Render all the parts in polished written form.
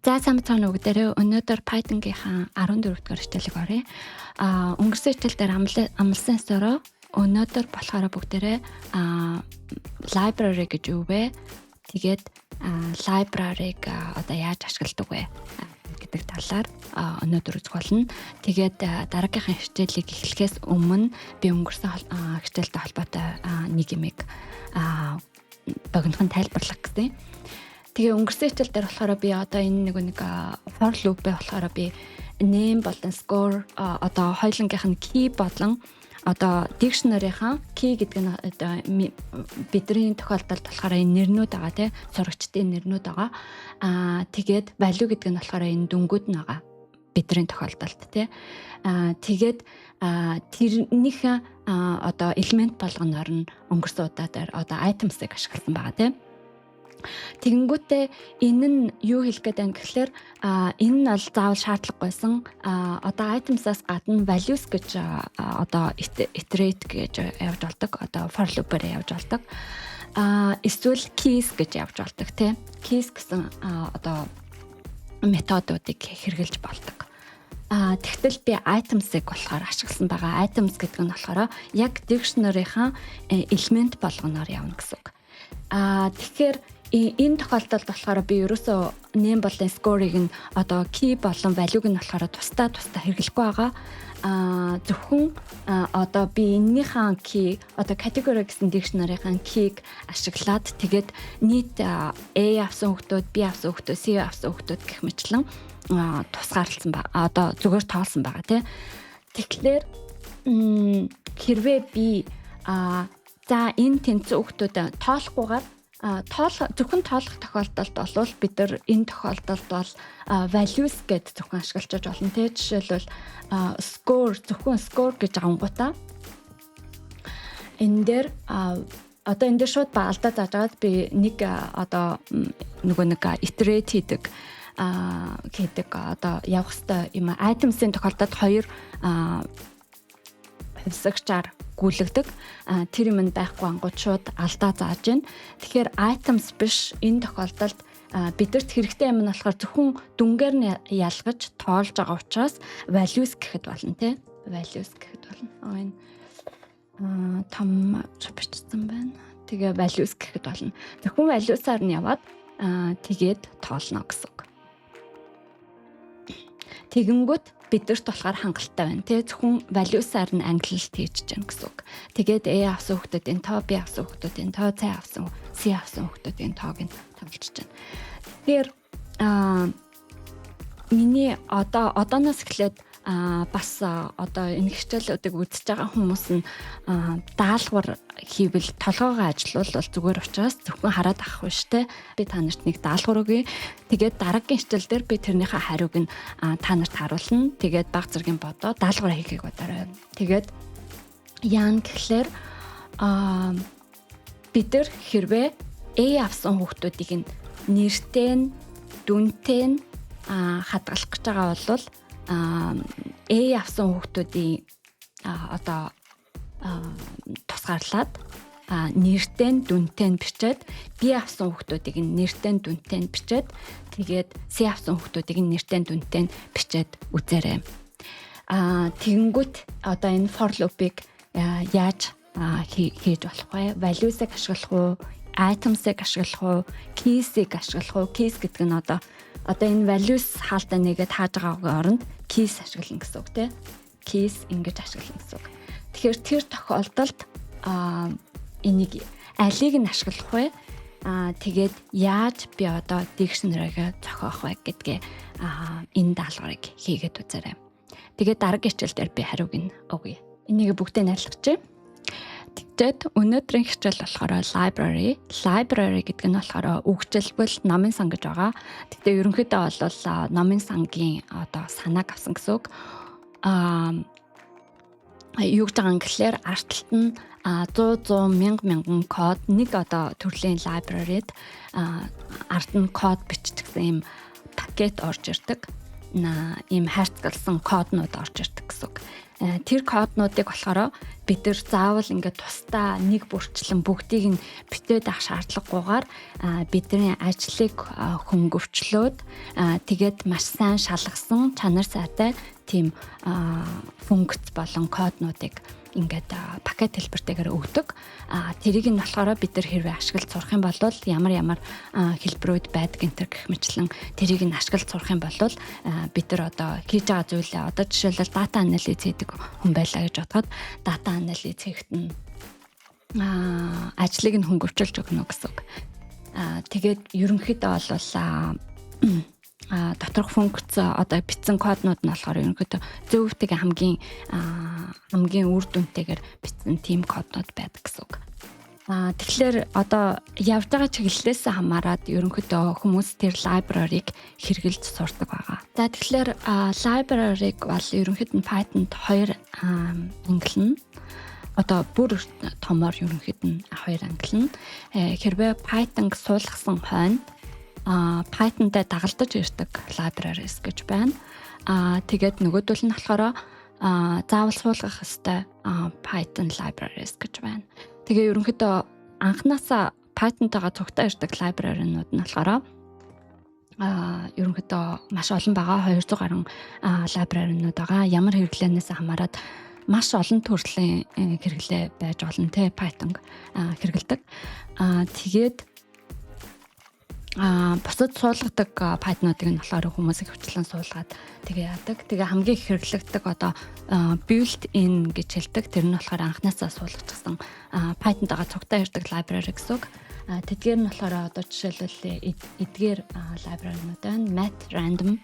За, сайн байцгаана уу, бүгдээрээ. Өнөөдөр Python-гийнхаа 14 дугаар хичээлийг оръё. Өнгөрсөн хичээл дээр амласан ёсоороо өнөөдөр болохоор бүгдээрээ library гэж юу вэ? Тэгээд library-г одоо яаж ашигладаг вэ гэдэг талаар өнөөдөр үзэх болно. Тэгээд дараагийнхаа хичээлийг эхлэхээс өмнө би өнгөрсөн хичээлтэй холбоотой нэг юмыг богинохон тайлбарлах гэсэн. Тэгээ өнгөрсөн хичээл дээр болохоор би одоо энэ нэг for loop-ээ болохоор би name болон score, одоо хоёулангийнх нь key болон одоо dictionary-ийн key гэдэг нь одоо бидний тохиолдолд болохоор энэ нэрнүүд байгаа, тий, сурагчдын нэрнүүд байгаа. Тэгээд value гэдэг нь болохоор энэ дүнгүүд нь байгаа бидний тохиолдолд, тий. Тэгээд тэрнийхээ одоо элемент болгоноор нь өнгөрсөн удаа дээр одоо items-ыг ашигласан байгаа, тий. Тэгэнгүүтээ энэ нь юу хэлэх гээд байна гэхлээр энэ нь бол заавал шаардлагагүйсэн. Одоо items-аас гадна values гэж одоо iterate гэж явж болдог. Одоо for loop-ээр явж болдог. Эсвэл keys гэж явж болдог, тий. Keys гэсэн одоо методуудыг хэрэглэж болдог. Тэгтэл би items-ыг болохоор ашигласан байгаа. Items гэдэг нь болохоор яг dictionary-ийн элемент болгоноор явна гэсэн үг. Тэгэхээр энэ тохиолдолд болохоор би ерөөсөө name болон score-ыг нь одоо key болон value-г нь болохоор тусдаа тусдаа хэрэглэхгүй байгаа. Зөвхөн одоо би энэнийхээ key, одоо category гэсэн dictionary-ийн key-г ашиглаад, тэгээд нийт A авсан хүмүүс, B авсан хүмүүс, C авсан хүмүүс гэх мэтчилэн тусгаарласан ба одоо зүгээр тоолсон байгаа, тий. Тэгэхээр хэрвээ би за энэ тэнцэн хүүхдүүд тоолохгүйгээр тоол зөвхөн тоолох тохиолдолд бол бид нар энэ тохиолдолд бол values гэд зөвхөн ашиглаж болно, те. Жишээлбэл, score, зөвхөн score гэж авангуудаа энэ дээр одоо энэ дээр шууд алдаа зааж агаад би нэг одоо нөгөө нэг iterate хийдэг одоо явах хэвээр юм items-ын тохиолдолд хоёр хувьсагчаар гүйлгдэг. Тэр юм нь байхгүй ангууд шууд алдаа зааж байна. Тэгэхээр items биш, энэ тохиолдолд бидэрт хэрэгтэй юм нь болохоор зөвхөн дүнгээр нь ялгаж тоолж байгаа учраас values гэхэд болно, тий. Values гэхэд болно. Энэ том бичсэн байна. Тэгээ values гэхэд болно. Зөвхөн values-аар нь яваад тэгээд тоолно гэсэн үг. Тэгэнгүүт бидэрт болохоор хангалттай байна. Тэ, зөвхөн values-аар нь ангилалт хийж чинь гэсэн үг. Тэгээд A авсан хүмүүсийн тоо, B авсан хүмүүсийн тоо, C авсан, C авсан хүмүүсийн тоог нь тоолж чинь. Тэгэхээр миний одоо одооноос эхлээд бас одоо энэ хичээлүүдийг үзэж байгаа хүмүүс нь даалгавар хийвэл, толгоогоо ажилуул бол зүгээр учраас зөвхөн хараад авах биш, те. Би та нарт нэг даалгавар өгье. Тэгээд дараагийн хичээл дээр би тэрнийхээ хариуг нь та нарт харуулна. Тэгээд баг зэргийн бодоо даалгавар хийхийг бодоорой. Тэгээд яана гэхлээр бид нар хэрвээ A авсан хүүхдүүдийг нь нэртэй нь, дүнтэй нь хадгалах гэж байгаа бол A авсан хүүхдүүдийн одоо тусгаарлаад нэртэй нь, дүнтэй нь бичээд, B авсан хүүхдүүдийг нь нэртэй нь, дүнтэй нь бичээд, тэгээд C авсан хүүхдүүдийг нь нэртэй нь, дүнтэй нь бичээд үзээрэй. Тэгэнгүүт одоо энэ for loop-ыг яаж хийж болох вэ? Values-ыг ашиглах уу? Items-ыг ашиглах уу? Keys-ыг ашиглах уу? Keys гэдэг нь одоо энэ values хаалтаа нэгээд хааж байгаагийн оронд keys ашиглана гэсэн үг, тий. Keys ингэж ашиглана гэсэн үг. Тэгэхээр тэр тохиолдолд энийг алийг нь ашиглах вэ? Тэгээд яаж би одоо dictionary-г зохиох вэ гэдгээ энэ даалгаврыг хийгээд үзээрэй. Тэгээд дараагийн хичээл дээр би хариуг нь өгье. Энийг бүгдээ найрлах. Тэгчээд өнөөдрийн хичээл болохоор library. Library гэдэг нь болохоор үгчилбэл номын сан гэж байгаа. Гэхдээ ерөнхийдөө бол номын сангийн одоо санааг авсан гэсэн үг. Юу гэж байгаа юм гэхлээр ард талд нь 100 100 мянга мянган код, нэг одоо төрлийн library-д ард нь код биччихсэн юм пакет орж ирдэг. Ийм хайрцагласан коднууд орж ирдэг гэсэн үг. Тэр коднуудыг болохоор бид нар заавал ингээд тусдаа нэг бүрчлэн бүгдийг нь бичээд авах шаардлагагүйгээр бидний ажлыг хөнгөвчлөөд, тэгээд маш сайн шалгасан, чанар сайтай тийм функц болон коднуудыг ингээд пакет хэлбэртэйгээр өгдөг. Тэрийг нь болохоор бид нар хэрвээ ашиглаж сурах юм бол ямар ямар хэлбэрүүд байдаг энэ гэх мэтчилэн тэрийг нь ашиглаж сурах юм бол бид нар одоо хийж байгаа зүйлээ, одоо жишээлбэл, data analysis хийдэг хүн байлаа гэж бодоход, data analysis хийхэд нь ажлыг нь хөнгөвчилж өгнө гэсэн үг. Тэгээд ерөнхийдөө бол доторх функц, одоо бичсэн коднууд нь болохоор ерөнхийдөө зөвхөн хамгийн хамгийн үр дүнтэйгээр бичсэн тийм коднууд байдаг гэсэн үг. Тэгэхээр одоо явж байгаа чиглэлээс хамаарат ерөнхийдөө хүмүүс тэр library-г хэрэглэж сурдаг байгаа. За, тэгэхээр library-г бол ерөнхийд нь Python-д хоёр ангилна, одоо бүр томоор ерөнхийд нь хоёр ангилна. Хэрвээ Python-г суулгасан хойно Python-тай дагалдаж ирдэг libraries гэж байна. Тэгээд нөгөөдөл нь болохоор заавал суулгах ёстой Python libraries гэж байна. Тэгээ ерөнхийдөө анханасаа Python-тайгаа цугтаа ирдэг library-нууд нь болохоор ерөнхийдөө маш олон байгаа, 200 гаруй library-нууд байгаа. Ямар хэрэглээнээс хамаарат маш олон төрлийн хэрэглээ байж болно те, Python хэрэглэдэг. Тэгээд бусад суулгадаг Python-уудыг нь болохоор хүмүүс их хвчлэн суулгаад тэгээ яадаг. Тэгээ хамгийн их хэрэглэгддэг одоо built in гэж хэлдэг. Тэр нь болохоор анханасаа суулгачихсан, Python-тайгаа цугтаа ирдэг library гэсэн үг. Тэдгээр нь болохоор одоо жишээлбэл эдгээр library-нууд байна. Math, random,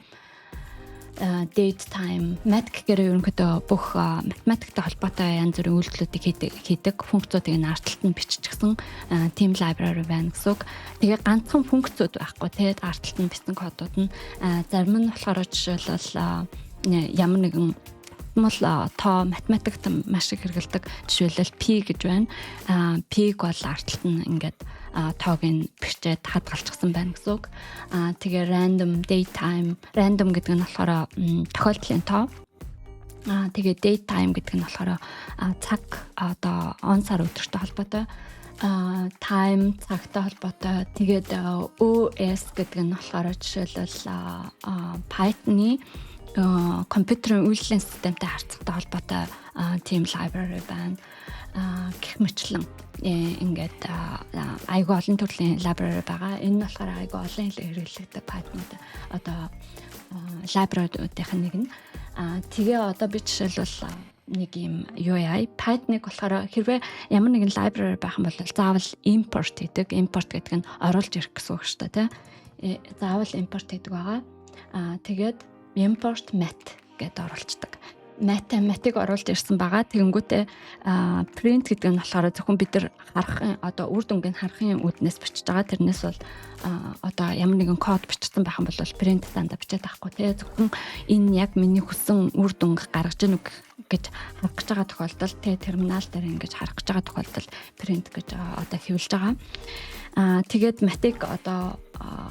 date time, math гэхээр ерөнхийдөө бүх математиктай холбоотой янз бүрийн үйлдэлүүдийг хийдэг функцуудыг нь ард талд нь биччихсэн тийм library байна гэсэн үг. Тэгээ ганцхан функцүүд байхгүй те, ард талд нь бичсэн кодууд нь зарим нь болохоор жишээлбэл ямар нэгэн мол тоо, математикт маш их хэрэглэдэг. Жишээлбэл, pi гэж байна. Pi-г бол ард талд нь ингээд тоог нь бичээд хадгалчихсан байна гэсэн үг. Тэгээ random, date time, random гэдэг нь болохоор тохиолдлын тоо. Тэгээ date time гэдэг нь болохоор цаг, одоо он, сар, өдөртэй холбоотой, time цагтай холбоотой. Тэгээд OS гэдэг нь болохоор жишээлбэл Python-ы компьютерийн үйлдлийн системтэй харьцахтай холбоотой тийм library байна гэх мэтчилэн ингээд айгүй олон төрлийн library байгаа. Энэ нь болохоор айгүй олон хэрэглэгддэг Python одоо library-уудын нэг нь. Тэгээ одоо би жишээлбэл нэг юм юу яа, Python-ыг болохоор хэрвээ ямар нэгэн library байх юм бол заавал import хийдэг. Import гэдэг нь оруулж ирэх гэсэн үг шүү дээ, тий. Заавал import хийдэг байгаа. Тэгээд import math гэдээ оруулцдаг. Math-ыг оруулж ирсэн байгаа. Тэгэнгүүтээ print гэдэг нь болохоор зөвхөн бид нар харахын, одоо үр дүнгийг харахын үүднээс бичиж байгаа. Тэрнээс бол одоо ямар нэгэн код бичсэн байх юм бол print дандаа бичээд байхгүй тий. Зөвхөн энэ яг миний хүссэн үр дүнг гаргаж ийн үг гэж харах гэж байгаа тохиолдолд тий, терминал дээр ингэж харах гэж байгаа тохиолдолд print гэж одоо хэвлэж байгаа. Тэгээд math-ыг одоо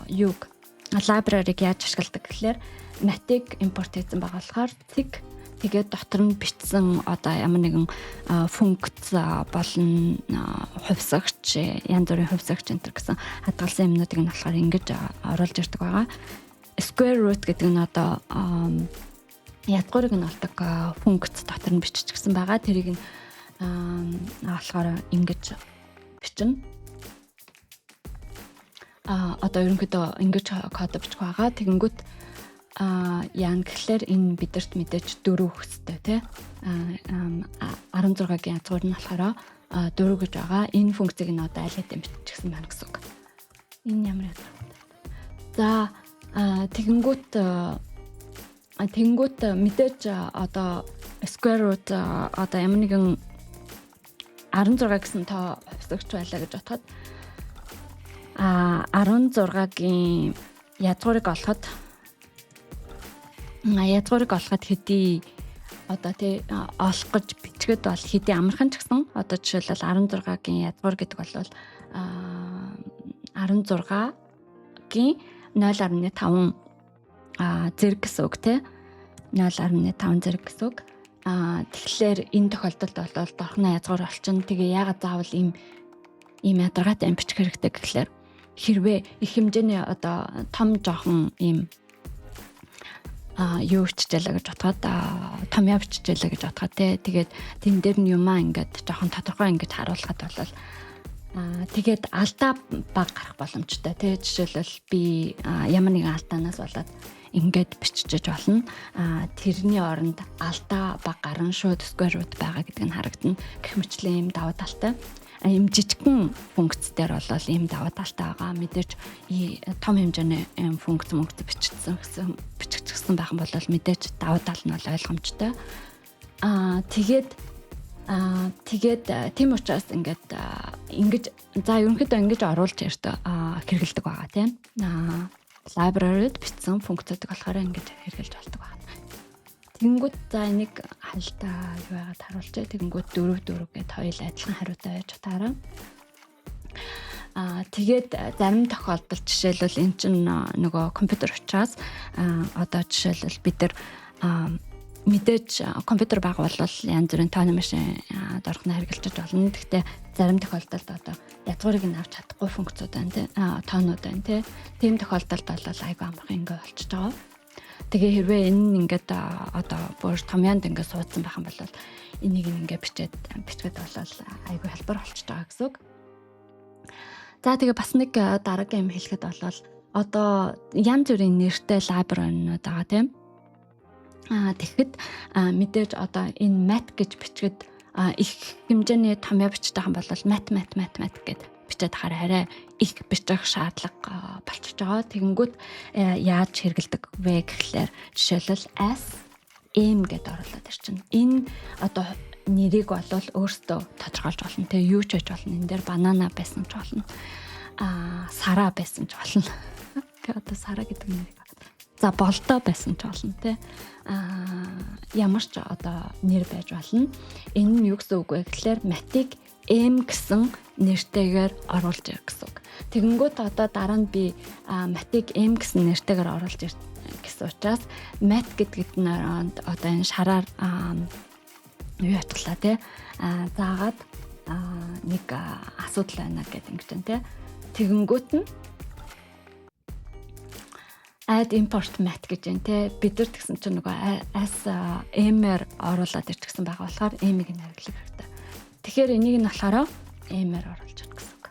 юуг, library-г яаж ашигладаг гэхлээр math-ыг import хийсэн байгаа болохоор цэг, тэгээд дотор нь бичсэн одоо ямар нэгэн функц болон хувьсагч, янз бүрийн хувьсагч энэ гэсэн хадгалсан юмнуудыг нь болохоор ингэж оруулж ирдэг байгаа. Square root гэдэг нь одоо язгуурыг нь олдог функц дотор нь биччихсэн байгаа. Тэрийг нь болохоор ингэж бичнэ. Одоо ерөнхийдөө ингэж код бичих байгаа. Тэгэнгүүт яан гэхлээр энэ бидэрт мэдээж 4 өгөх хэрэгтэй тий. 16-гийн язгуур нь болохоор 4 гэж байгаа. Энэ функцийг нь одоо аль хэдийн биччихсэн байна гэсэн үг. Энэ ямар язгуур. За, тэгэнгүүт мэдээж одоо square root, одоо ямар нэгэн 16 гэсэн тоо хувьсагч байлаа гэж бодоход 16-гийн язгуурыг олоход хэдий одоо тий олох гэж бичгээд бол хэдий амархан ч гэсэн, одоо жишээлбэл, 16-гийн язгуур гэдэг бол 16-гийн 0.5 зэрэг гэсэн үг тий, 0.5 зэрэг гэсэн үг. Тэгэхээр энэ тохиолдолд бол дорхноо язгуур олчихно. Тэгээ яагаад заавал ийм ядаргаатай юм бичих хэрэгтэй гэхлээр хэрвээ их хэмжээний одоо том жоохон ийм юу биччихэлээ гэж бодоход, томьёо биччихэлээ гэж бодоход те, тэгээд тэн дээр нь юмаа ингээд жоохон тодорхой ингэж харуулхад бол тэгээд алдаа бага гарах боломжтой те. Жишээлбэл, би ямар нэгэн алдаанаас болоод ингээд биччихэж болно. Тэрний оронд алдаа бага гарan шууд square root байгаа гэдэг нь харагдана гэх мэтчилэн ийм давуу талтай. Ийм жижигхэн функц дээр бол ийм давуу талтай байгаа. Мэдээж том хэмжээний функц мөнгө бичсэн гэсэн биччихсэн байх юм бол мэдээж давуу тал нь бол ойлгомжтой. Тэгээд тийм учраас ингээд ингэж за ерөнхийдөө ингэж оруулж ярьдаг, хэрэгэлдэг байгаа тийм. Library-д бичсэн функцүүдийг болохоор ингэж хэрэглэж болдог байна. Тэгэнгүүт за энийг хальтаа юу яагаад харуулчих. Тэгэнгүүт 4 4 гэд хоёул адилхан хариутай байж таараа. Тэгээд зарим тохиолдолд, жишээлбэл, эн чинь нөгөө компьютер учраас одоо жишээлбэл бид нар мэдээж компьютер байгаа бол янз бүрийн тооны машин, дорхноо хэрэглэж болно. Гэхдээ зарим тохиолдолд одоо язгуурыг нь авч чадахгүй функцүүд байна тий. Тоонууд байна тий. Тийм тохиолдолд бол айгүй амархан ингэ болчихж байгаа. Тэгээ хэрвээ энэ нь ингээд одоо бүр томьёонд ингээд суудсан байх юм бол энийг ингээд бичээд бичгээд бол айгүй хялбар болчихж байгаа гэсэн үг. За, тэгээ бас нэг дараагийн юм хэлэхэд бол одоо янз бүрийн нэртэй library-нууд байгаа тийм. Тэгэхэд мэдээж одоо энэ math гэж бичгээд их хэмжээний томьёо бичиж байгаа юм бол math, math, math, math гэд бичээд хараа арай их бичих шаардлага болчихж байгаа. Тэгэнгүүт яаж хэрэгэлдэг вэ гэхлээр жишээлбэл as m гэд оруулаад ирчихнэ. Энэ одоо нэрийг болвол өөртөө тодорхойлж болно. Тэгээ юу ч байж болно. Энэ дээр банана байсан ч болно. Сара байсан ч болно. Тэгээ одоо Сара гэдэг нэрийг, за, болдоо байсан ч болно те. Ямар ч одоо нэр байж болно. Энэ нь юу гэсэн үг вэ гэхлээр math-ыг M гэсэн нэртэйгээр оруулж ир гэсэн үг. Тэгэнгүүт одоо дараа нь би math-ыг M гэсэн нэртэйгээр оруулж ир гэсэн учраас math гэдэгт нь одоо энэ шараар юу яачлаа те. Заагаад нэг асуудал байна гэдэг ингэж байна те. Тэгэнгүүт нь add import math гэж байна те. Бид нар тэгсэн чинь нөгөө as m-ээр оруулаад ирчихсэн байгаа болохоор m-ийг нь хэрэглэх хэрэгтэй. Тэгэхээр энийг нь болохоор m-ээр оруулж ирнэ гэсэн үг.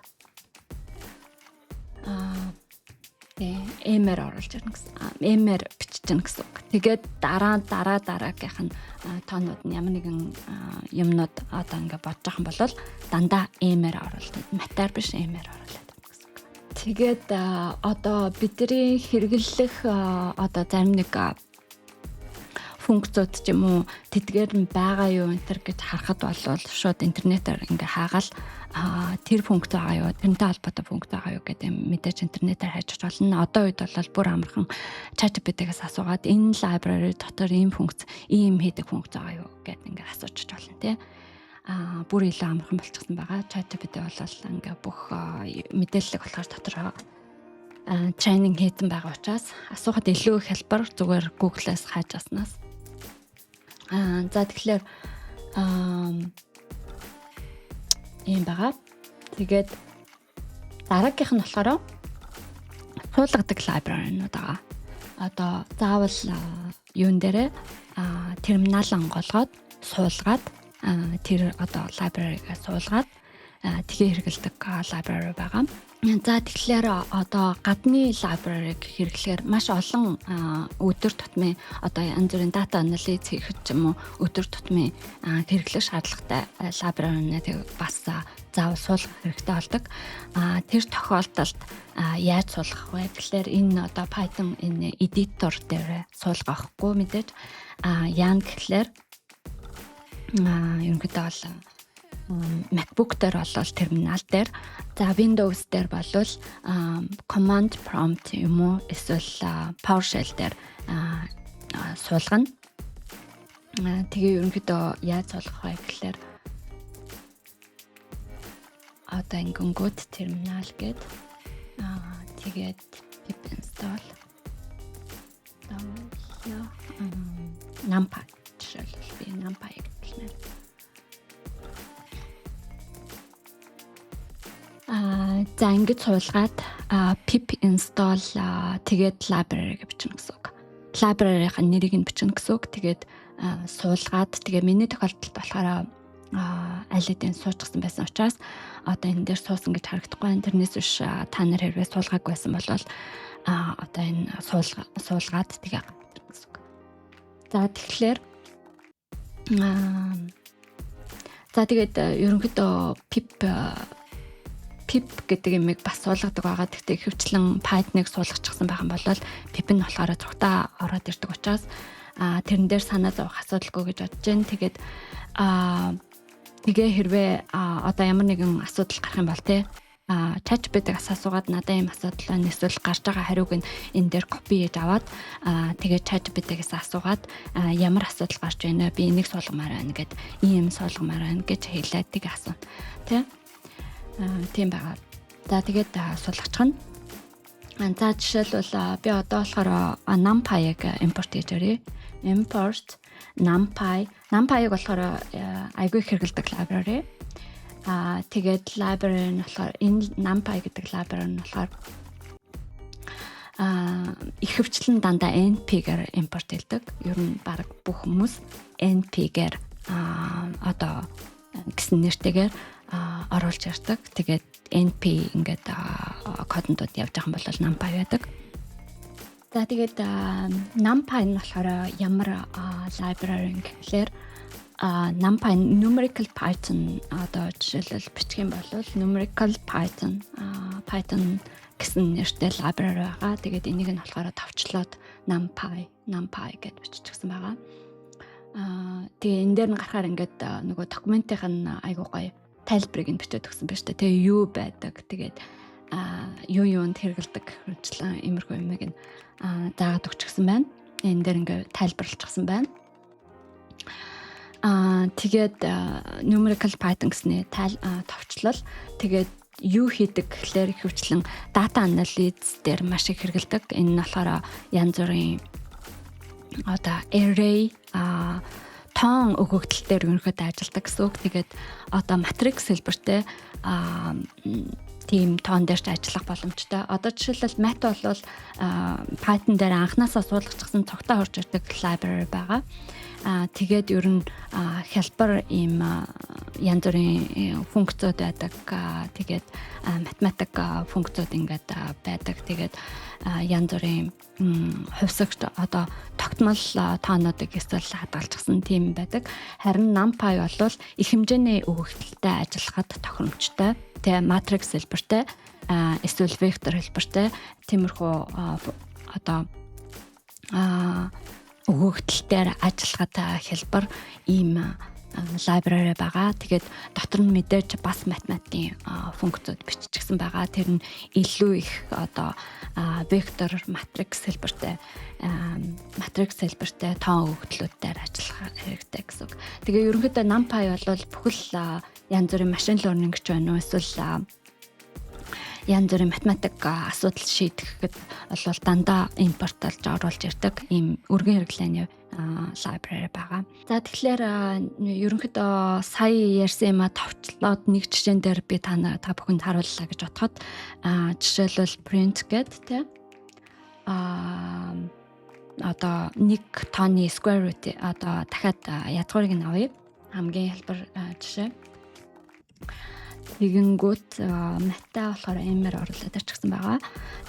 Тий, m-ээр оруулж ирнэ гэсэн. M-ээр бичиж гэнэ гэсэн үг. Тэгээд дараа дараа дараагийнх нь тоонууд нь ямар нэгэн юмнууд одоо ингээ бодож байгаа юм бол дандаа m-ээр оруулдаг. Math-аар биш, m-ээр оруулаад гэсэн үг. Тэгээд одоо бидний хэрэглэх одоо зарим нэг функцүүд ч юм уу, тэдгээр нь байгаа юу энэ төр гэж харахад бол шууд интернетээр ингээ хаагаал тэр функц байгаа юу, тэрнтэй холбоотой функц байгаа юу гэдэг мэдээж интернетээр хайж болно. Одоо үед бол бүр амархан ChatGPT-гээс асуугаад энэ library дотор ийм функц, ийм хийдэг функц байгаа юу гэдээ ингээ асуучих болно тий. Бүр илүү амархан болчихсон байгаа. ChatGPT бол ингээ бүх мэдээллийг болохоор дотор training хийсэн байгаа учраас асуухад илүү их хялбар зүгээр Google-аас хайж аснаас. За, тэгэхээр ийм байгаа. Тэгээд дараагийнх нь болохоор суулгадаг library-нууд байгаа. Одоо заавал юун дээрээ терминал онгоолгоод суулгаад, тэр одоо library-г суулгаад тэгээ хэрэглэдэг library байгаа. За, тэгэхээр одоо гадны library-г хэрэглэхээр маш олон өдөр тутмын одоо янз бүрийн data analysis хийх ч юм уу, өдөр тутмын хэрэглэх шаардлагатай library-нуудыг бас заавал суулгах хэрэгтэй болдог. Тэр тохиолдолд яаж суулгах вэ гэхлээр энэ одоо Python энэ editor дээр суулгахгүй мэдээж. Яана гэхлээр ерөнхийдөө бол MacBook дээр бол терминал дээр, за, Windows дээр бол command prompt юм уу эсвэл PowerShell дээр суулгана. Тэгээ ерөнхийдөө яаж суулгах вэ гэхлээр одоо ингэнгүүт терминал гээд тэгээд pip install numpy, жишээлбэл би NumPy гэдэг нь. За, ингэж суулгаад pip install, тэгээд library гэж бичнэ гэсэн үг. Library-ийн нэрийг нь бичнэ гэсэн үг. Тэгээд суулгаад, тэгээ миний тохиолдолд болохоор аль хэдийн суучихсан байсан учраас одоо энэ дээр суусан гэж харагдахгүй байна. Тэрнээс биш та нар хэрвээ суулгаагүй байсан бол одоо энэ суулгаад тэгээ гэсэн үг. За, тэгэхээр за, тэгээд ерөнхийдөө pip гэдэг юмыг бас суулгадаг байгаа. Гэхдээ ихэвчлэн Python-ыг суулгачихсан байх юм бол pip нь болохоор цугтаа ороод ирдэг учраас тэрэн дээр санаа зовох асуудалгүй гэж бодож байна. Тэгээд тэгээ хэрвээ одоо ямар нэгэн асуудал гарах юм бол те ChatGPT-гээс асуугаад, надад ийм асуудал байна, эсвэл гарч байгаа хариуг нь энэ дээр copy хийж аваад, тэгээд ChatGPT-гээс асуугаад, ямар асуудал гарч байна вэ? Би энийг суулгамаар байна гэд, ийм суулгамаар байна гэж хэлээд тэг асууна. Тэ? Тийм байгаа. За, тэгээд суулгачих нь. За, жишээлбэл, би одоо болохоор NumPy-г импорт хийж өрье. Import NumPy. NumPy-г болохоор айгүй их хэрэглэдэг library. Тэгээд library нь болохоор, энэ NumPy гэдэг library нь болохоор ихэвчлэн дандаа NP-гээр импорт хийдэг. Ер нь баг бүх хүмүүс NP-гээр одоо гэсэн нэртэйгээр оруулж ярьдаг. Тэгээд NP ингээд кодондууд явж байгаа юм бол NumPy байдаг. За, тэгээд NumPy нь болохоор ямар library гэхлээр NumPy numerical Python, одоо жишээлбэл бичих юм бол numerical Python, Python гэсэн нэртэй library байгаа. Тэгээд энийг нь болохоор товчлоод NumPy, NumPy гэд биччихсэн байгаа. Тэгээ энэ дээр нь гарахаар ингээд нөгөө документын нь айгуу гоё тайлбарыг нь бичээд өгсөн байна шүү дээ. Тэгээ юу байдаг. Тэгээд юу юунд хэрэгэлдэг хэмжлэн иймэрхүү юмыг нь заагаад өгчихсэн байна. Энэ дээр ингээд тайлбарлчихсан байна. Тэгээд numerical Python гэсний тайл товчлол, тэгээд юу хийдэг гэхлээр ихэвчлэн data analysis дээр маш их хэрэгэлдэг. Энэ нь болохоор янз бүрийн одоо array тоон өгөгдөл дээр ерөнхийдөө ажилладаг гэсэн үг. Тэгээд одоо matrix хэлбэртэй тийм тоон дээр ч ажиллах боломжтой. Одоо жишээлбэл math бол Python дээр анханасаа суулгачихсан, цогтой орж ирдэг library байгаа. Тэгээд ер нь хялбар ийм янз бүрийн функцүүд байдаг. Тэгээд математик функцүүд ингээд байдаг. Тэгээд янз бүрийн хувьсагч, одоо тогтмол тоонуудыг эсвэл хадгалчихсан тийм байдаг. Харин NumPy бол их хэмжээний өгөгдөлтэй ажиллахад тохиромжтой. Тэгээ matrix хэлбэртэй эсвэл вектор хэлбэртэй тиймэрхүү одоо өгөгдөл дээр ажиллахад хялбар ийм library байгаа. Тэгээд дотор нь мэдээж бас математикийн функцүүд биччихсэн байгаа. Тэр нь илүү их одоо вектор, matrix хэлбэртэй тоон өгөгдлүүд дээр ажиллах хэрэгтэй гэсэн үг. Тэгээ ерөнхийдөө NumPy бол бүхэл янз бүрийн machine learning ч байна уу, эсвэл янз бүрийн математик асуудал шийдэхэд бол дандаа импортлж оруулж ирдэг ийм өргөн хэрэглээний library байгаа. За, тэгэхээр ерөнхийдөө сая ярьсан юма товчлоод нэг жишээн дээр би та бүхэнд харууллаа гэж бодоход, жишээлбэл, print гэд тэ одоо нэг тооны square root, одоо дахиад язгуурыг нь авъя. Хамгийн хялбар жишээ. Тэгэнгүүт math аа болохоор m-ээр оруулаад авчихсан байгаа.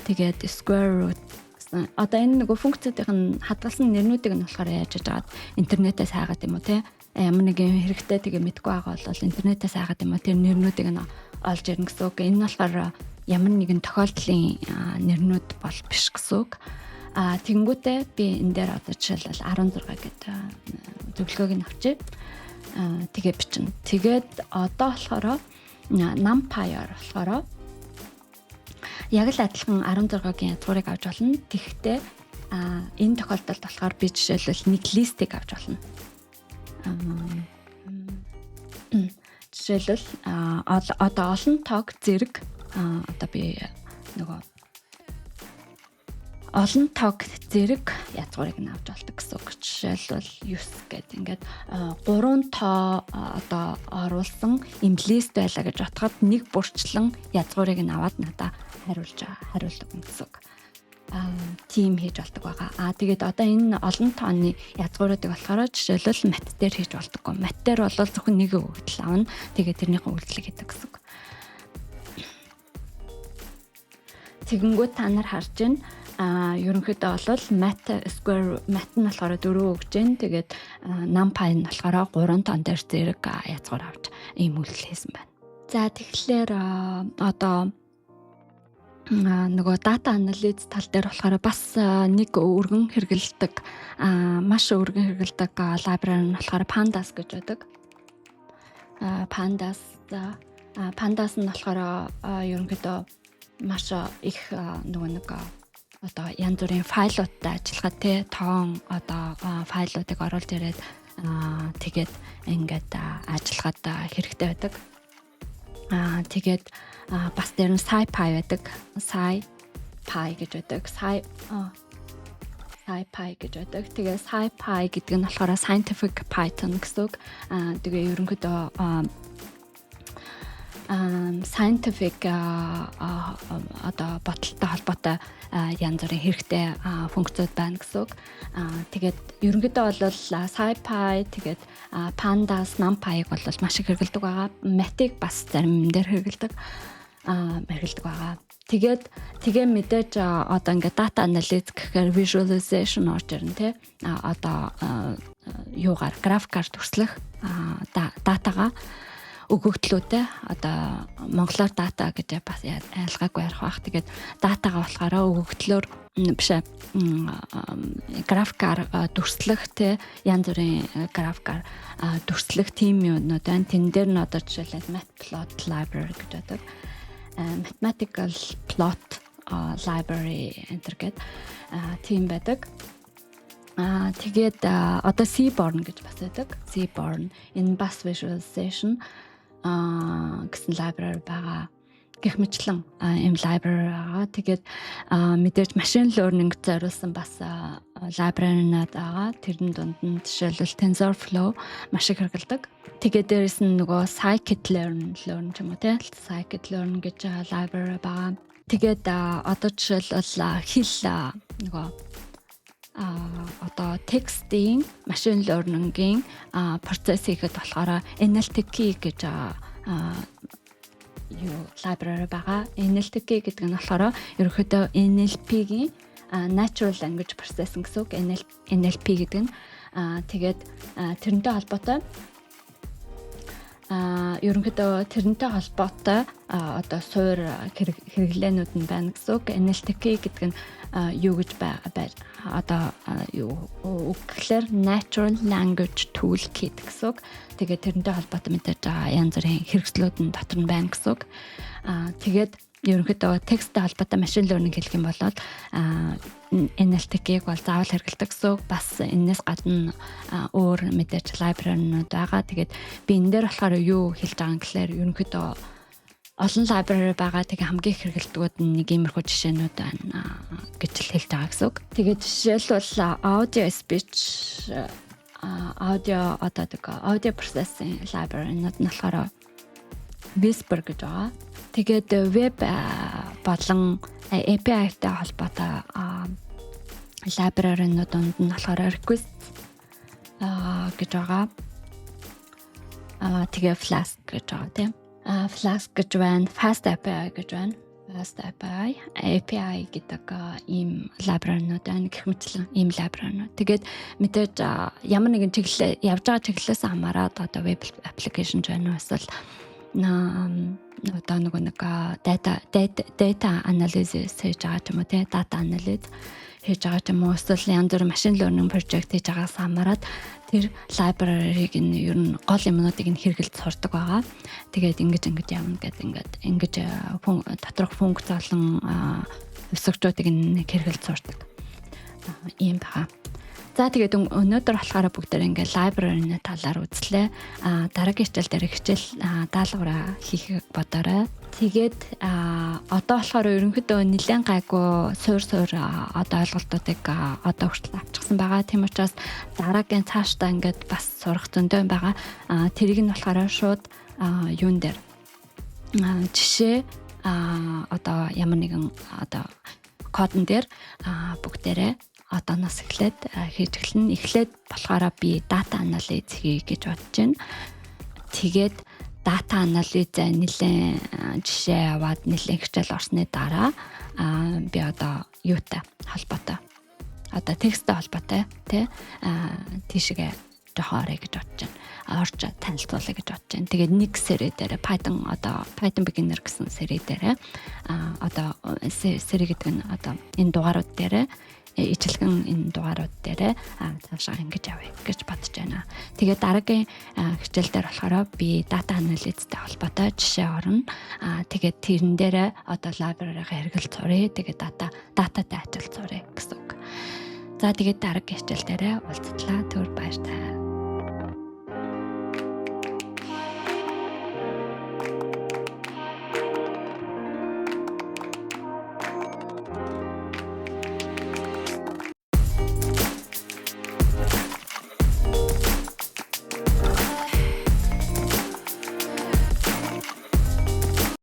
Тэгээд square root гэсэн. Одоо энэ нөгөө функцүүдийн нь хадгалсан нэрнүүдийг нь болохоор яаж жаад интернетээс хайгаад юм уу те, ямар нэгэн хэрэгтэй тэгээ мэдгүй байгаа бол интернетээс хайгаад юм уу, тэр нэрнүүдийг нь олж ирнэ гэсэн үг. Энэ нь болохоор ямар нэгэн тохиолдлын нэрнүүд бол биш гэсэн үг. А тэгэнгүүтээ би энэ дээр одоо жишээлбэл 16 гэдэг зөвлөгөөг нь авчээ. Тэгээ бичнэ. Тэгээд одоо болохоор NumPy-аар болохоор яг л адилхан 16-гийн язгуурыг авч болно. Тэгэхдээ энэ тохиолдолд болохоор би жишээлбэл нэг list ийг авч болно. Жишээлбэл, одоо олон тоог зэрэг, одоо би нөгөө Олон тоог зэрэг язгуурыг нь авч болдог гэсэн үг. Жишээлбэл, 9 гэдэг ингээд 3 тоо одоо оруулсан им list байлаа гэж бодоход нэг бүрчлэн язгуурыг нь аваад надаа хариулж хариулдаг гэсэн үг. Тийм хийж болдог байгаа. Тэгээд одоо энэ олон тооны язгууруудыг болохоор жишээлбэл, math дээр хийж болдоггүй. Math дээр бол зөвхөн нэг өгөгдөл авна. Тэгээд тэрнийхээ үйлдэлийг хийдэг гэсэн үг. Тэгэнгүүт та нар харж байна, ерөнхийдөө бол math square, math нь болохоор 4 өгж гэн. Тэгээд numpy нь болохоор 3 тоон дээр зэрэг язгуур авч ийм үйлдэл хийсэн байна. За, тэгэхээр одоо нөгөө data analysis тал дээр болохоор бас нэг өргөн хэрэгэлдэг, маш өргөн хэрэгэлдэг library нь болохоор Pandas гэж байдаг. Pandas, за, Pandas нь болохоор ерөнхийдөө маш их нөгөө нэг одоо янз бүрийн файлуудтай ажиллахад, те, тоон одоо файлуудыг оруулж ирээд, тэгээд ингээд ажиллахад хэрэгтэй байдаг. Тэгээд бас дээр нь SciPy байдаг. SciPy гэж байдаг. SciPy гэж байдаг. Тэгээ SciPy гэдэг нь болохоор scientific Python гэсэн үг. Тэгээ ерөнхийдөө scientific одоо бодолтой холбоотой янз бүрийн хэрэгтэй функцүүд байна гэсэн үг. Тэгээд ерөнхийдөө бол SciPy, тэгээд Pandas, NumPy-г бол маш их хэрэглэдэг байгаа. Math-ыг бас зарим дээр хэрэглэдэг байгаа. Тэгээд тэгээ мэдээж одоо ингээд data analysis гэхээр visualization орж ирнэ, тий. Одоо юугаар, графикаар дүрслэх датагаа, өгөгдлүүдээ, одоо монголоор дата гэж бас ялгаагүй ярих бах. Тэгээд датагаа болохоор өгөгдлөөр биш, графикаар дүрслэх, те, янз бүрийн графикаар дүрслэх тийм юмнууд байна. Тэн дээр нь одоо жишээлбэл matplot library гэж байдаг. Mathematical plot library enter гэдэг тийм байдаг. Тэгээд одоо Seaborn гэж бас байдаг. Seaborn, энэ бас visualization гэсэн library байгаа, гэх мэтлэн юм library байгаа. Тэгээд мэдээж machine learning зориулсан бас library-нууд байгаа. Тэрэн дунд нь жишээлбэл, TensorFlow маш их хэрэглэдэг. Тэгээд дээрэс нь нөгөө scikit-learn learn ч юм уу, те, scikit-learn гэж library байгаа. Тэгээд одоо жишээлбэл, хэл, нөгөө одоо текстийн machine learning-ийн процесс хийхэд болохоор NLTK гэж юу library байгаа. NLTK гэдэг нь болохоор ерөнхийдөө NLP-гийн, natural language processing гэсэн үг. NLP гэдэг нь тэгээд тэрнтэй холбоотой, ерөнхийдөө тэрнтэй холбоотой одоо суур хэрэглээнүүд нь байна гэсэн үг. NLTK гэдэг нь юу гэж бай, одоо юу үг гэхлээр Natural Language Toolkit гэсэн үг. Тэгээд тэрнтэй холбоотой мэдээж янз бүрийн хэрэгслүүд нь дотор нь байна гэсэн үг. Тэгээд ерөнхийдөө тексттэй холбоотой machine learning хэлэх юм бол NLTK-г бол заавал хэрэглэдэг гэсэн үг. Бас энэс гадна өөр мэдээж library-нууд байгаа. Тэгээд би энэ дээр болохоор юу хэлж байгаа юм гэхлээр, ерөнхийдөө олон library байгаа. Тэгээ хамгийн их хэрэглэдгүүд нь нэг иймэрхүү жишээнүүд байна гэж л хэлж байгаа гэсэн үг. Тэгээд жишээлбэл, audio speech, аудио, одоо тэг audio processing library-нууд нь болохоор Whisper гэж байгаа. Тэгээд веб болон API-тай холбоотой library-нууд дунд нь болохоор request гэж байгаа. Тэгээ Flask гэж байгаа, тийм. Flask гэж байна, Fast API гэж байна. Fast API гэдэг ийм library-нууд байна, гэх мэтлэн ийм library-нууд. Тэгээд мэдээж ямар нэгэн чиглэл, явж байгаа чиглэлээс хамаарат, одоо web application ч байна уу, эсвэл одоо нөгөө нэг data analysis хийж байгаа ч юм уу, те, data analysis хийж байгаа ч юм уу, эсвэл янз бүрийн machine learning project хийж байгаас хамаарат тэр library-г нь ер нь гол юмнуудыг нь хэрэглэж сурдаг байгаа. Тэгээд ингэж ингэж явна гэдэг, ингээд ингэж доторх функц болон хувьсагчуудыг нь хэрэглэж сурдаг. Ийм байгаа. За, тэгээд өнөөдөр болохоор бүгдээр ингээд library-ны талаар үзлээ. Дараагийн хичээл дээр хичээл даалгавраа хийх бодоорой. Тэгээд одоо болохоор ерөнхийдөө нэлээд гайгүй суур суур одоо ойлголтуудыг одоо хүртэл авчихсан байгаа. Тийм учраас дараагийн цаашдаа ингээд бас сурах зөндөө юм байгаа. Тэрийг нь болохоор шууд юун дээр жишээ одоо ямар нэгэн одоо кодон дээр бүгдээрээ одооноос эхлээд хийж эхэлнэ. Эхлээд болохоор би data analysis хийе гэж бодож байна. Тэгээд data analysis нэлээд жишээ аваад, нэлээд хичээл орсны дараа би одоо юутай холбоотой, одоо тексттэй холбоотой тий тийшгээ жоохон орё гэж бодож байна. Орж танилцуулъя гэж бодож байна. Тэгээд нэг сери дээр Python, одоо Python beginner гэсэн сери дээр одоо сери гэдэг нь одоо энэ дугаарууд дээр, ижилхэн энэ дугаарууд дээр цаашаа ингэж явъя гэж бодож байна. Тэгээд дараагийн хичээл дээр болохоор би data analysis-тэй холбоотой жишээ орно. Тэгээд тэрэн дээр одоо library-гаа хэрэглэж суръя. Тэгээд data-тай ажиллаж суръя гэсэн үг. За, тэгээд дараагийн хичээл дээр уулзтлаа. Түр баяртай.